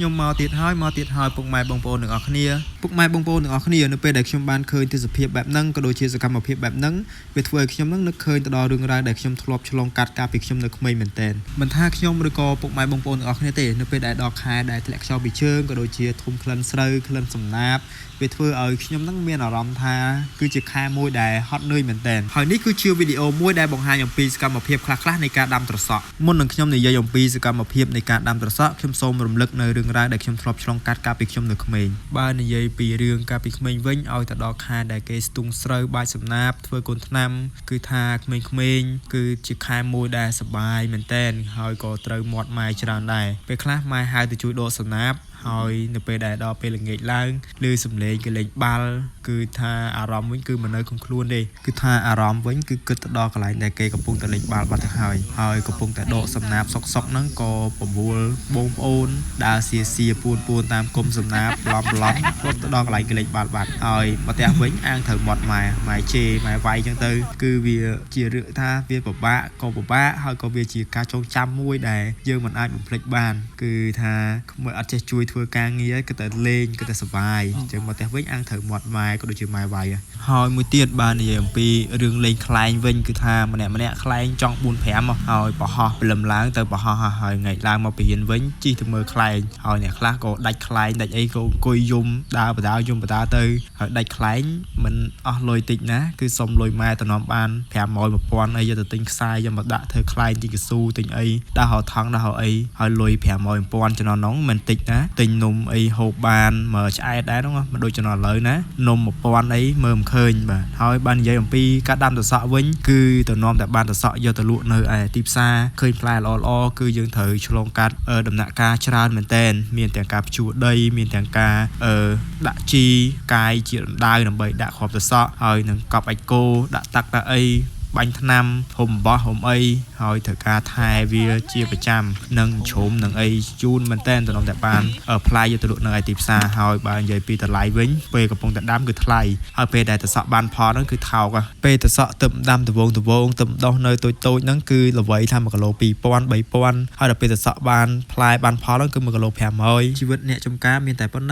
ខ្ញុំមកទៀតហើយមកទៀតហើយពុកម៉ែបងប្អូនទាំងអស់គ្នាពុកម៉ែបងប្អូនទាំងអស់គ្នានៅពេលដែលខ្ញុំបានឃើញទេសភាពបែបហ្នឹងក៏ដូចជាសកម្មភាពបែបហ្នឹងវាធ្វើឲ្យខ្ញុំនឹងនឹកឃើញទៅដល់រឿងរ៉ាវដែលខ្ញុំធ្លាប់ឆ្លងកាត់កាលពីខ្ញុំនៅក្មេងមែនទែនមិនថាខ្ញុំឬក៏ពុកម៉ែបងប្អូនទាំងអស់គ្នាទេនៅពេលដែលដល់ខែដែលធ្លាក់ខ្យល់ពីជើងក៏ដូចជាធំក្លិនស្រូវក្លិនសំណាបវាធ្វើឲ្យខ្ញុំនឹងមានអារម្មណ៍ថាគឺជាខែមួយដែលហត់នឿយមែនទែនហើយនេះគឺជាវីដេអូមួយដែលបង្ហាញអំពីសកម្មភាពខ្លះៗនៃការដាំត្រសក់មុននឹងខ្ញុំនិយាយអំពីសកម្មភាពនៃការដាំត្រសក់ខ្ញុំសូមរំលឹកនៅរឿងរ៉ាវដែលខ្ញុំធ្លាប់ឆ្លងកាត់កាលពីខ្ញុំនៅក្មេងបើនិយាយពីរឿងកាលពីក្មេងវិញឲ្យទៅដល់ខែដែលគេស្ទូងស្រូវបាចសំណាបធ្វើកូនថ្នាំគឺថាក្មេងៗគឺជាខែមួយដែលសប្បាយមែនទែនហើយក៏ត្រូវមាត់ម៉ែច្រើនដែរពេលខ្លះម៉ែហៅទៅជួយដកសំណាបហើយនៅពេលដែលដល់ពេលល្ងាចឡើងឮសំឡេងគេលេងបាល់គឺថាអារម្មណ៍វិញគឺមិននៅក្នុងខ្លួនទេគឺថាអារម្មណ៍វិញគឺគិតទៅដល់កន្លែងដែលគេកំពុងតែលេងបាល់បាត់ទៅហើយហើយកំពុងតែដកសំណាបសុកសុកហ្នឹងក៏បបួលបងប្អូនដើរសៀសៀពួនពួនតាមគុំសំណាបប្លំប្លំរត់ទៅដល់កន្លែងគេលេងបាល់បាត់ហើយមកផ្ទះវិញអាងត្រូវមាត់ម៉ែម៉ែជេរម៉ែវាយចឹងទៅគឺវាជារឿងថាវាពិបាកក៏ពិបាកហើយក៏វាជាការចងចាំមួយដែលយើងមិនអាចបំភ្លេចបានគឺថាក្មួយអត់ចេះជួយធ្វើការងារគឺតែលេងគឺតែសប្បាយអញ្ចឹងមកផ្ទះវិញអាងត្រូវមាត់ម៉ែក៏ដូចជាម៉ែវាយហើយមួយទៀតបាននិយាយអំពីរឿងលេងខ្លែងវិញគឺថាម្នាក់ម្នាក់ខ្លែងចង់4 5មកហើយប្រហោះព្រលឹមឡើងទៅប្រហោះហើយថ្ងៃឡើងមកពីរៀនវិញជីកទៅមើលខ្លែងហើយអ្នកខ្លះក៏ដាច់ខ្លែងដាច់អីក៏អង្គុយយំដើរបដើយំបដើទៅហើយដាច់ខ្លែងមិនអស់លុយតិចណាគឺសុំលុយម៉ែតំណបាន500 1000អីយកទៅទិញខ្សែយកមកដាក់ធ្វើខ្លែងទិញកស៊ូទិញអីដាក់ហៅថង់ដាក់ហៅអីហើយលុយ500 1000ចំណងហ្នឹងមិនតិចណាទិញនំអីហូបបានមកឆ្អែតដែរហ្នឹងមិនដូចចំណងឥឡូវណានំ1000អីមើលមិនឃើញបាទហើយបាននិយាយអំពីការដាំត្រសក់វិញគឺតំណតែបានត្រសក់យកទៅលក់នៅឯទីផ្សារឃើញផ្លែល្អល្អគឺយើងត្រូវឆ្លងកាត់ដំណាក់កាលច្រើនមែនតែនមានទាំងការភ្ជួរដីមានទាំងការដាក់ជីកាយជារណ្ដៅដើម្បីដាក់គ្រាប់ត្រសក់ហើយនឹងកប់អាចគោដាក់ទឹកដាក់អីបាញ់ថ្នាំហុំបោះហុំអីហើយត្រូវការថែវាជាប្រចាំនិងជ្រុំនិងអីជូនមែនតែនតំណតែបានផ្លែយកទៅលក់នៅឯទីផ្សារហើយបើនិយាយពីតម្លៃវិញពេលកំពុងតែដាំគឺថ្លៃហើយពេលដែលត្រសក់បានផលហ្នឹងគឺថោកពេលត្រសក់ទឹមដាំដវងដវងទឹមដោះនៅតូចតូចហ្នឹងគឺល្បីថា1គីឡូ2000 3000ហើយដល់ពេលត្រសក់បានផ្លែបានផលហ្នឹងគឺ1គីឡូ500ជីវិតអ្នកចំការមានតែប៉ុណ្ណឹង។